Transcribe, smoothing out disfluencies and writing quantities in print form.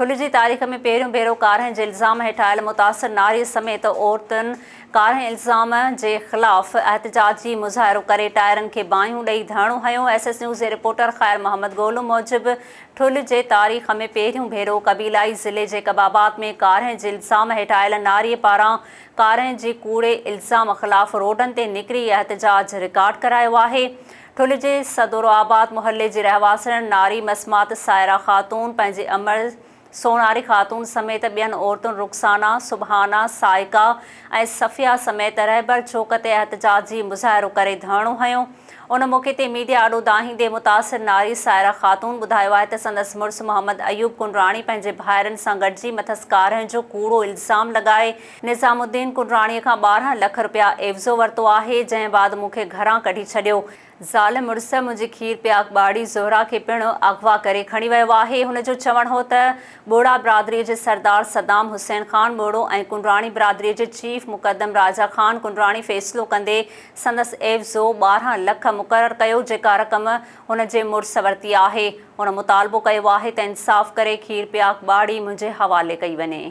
ٺل جي تاريخ ۾ پهريون ڀيرو ڪارنهن جي الزام هيٺ آيل متاثر ناري سميت عورتن ڪارنهن الزام جي خلاف احتجاجي مظاهرو ڪري ٽائرن کي باهيون ڏئي ڌرڻو هنيو. ايس ايس نيوز جي رپورٽر خير محمد گولو موجب ٺل جي تاريخ ۾ پهريون ڀيرو قبيلائي ضلعي جيڪب آباد ۾ ڪارنهن جي الزام هيٺ آيل ناري پاران ڪارنهن جي ڪوڙي الزام خلاف روڊن تي نڪري احتجاج رڪارڊ ڪرايو آهي. ٺل جي صدورو آباد محلي جي رهواسڻ ناري مسمات سائره خاتون پنهنجي امڙ سوناري خاتون سميت ٻين عورتن رخسانه، سبحانه، صائقه ۽ صفيه سميت رهبر چوڪ تي احتجاجي مظاهرو ڪري ڌرڻو هنيو. ان موقعي تي ميڊيا آڏو دانهيندي متاثر ناري سائره خاتون ٻڌايو آهي ته سندس مڙس محمد ايوب ڪنڊراڻي پنهنجي ڀائرن سان گڏجي مٿس ڪارنهن جو ڪوڙو الزام لڳائي نظام الدين ڪنڊراڻي کان 12 لک رپيا عيوضو ورتو آهي، جنهن بعد مون کي گهران ڪڍي ڇڏيو. زال مڙس منهنجي کير پياڪ ٻارڙي زهره کي پڻ اغوا ڪري کڻي ويو آهي. هن جو چوڻ هو ته ٻوڙا برادري جي سردار صدام حسين خان ٻوڙو ۽ ڪنڊراڻي برادري جي چيف مقدم راجا خان ڪنڊراڻي فيصلو ڪندي سندس عيوضو 12 لک مقرر ڪيو، جيڪا رقم هن جي مڙس ورتي آهي. هن مطالبو ڪيو آهي ته انصاف ڪري کير پياڪ ٻارڙي منهنجي حوالي ڪئي وڃي.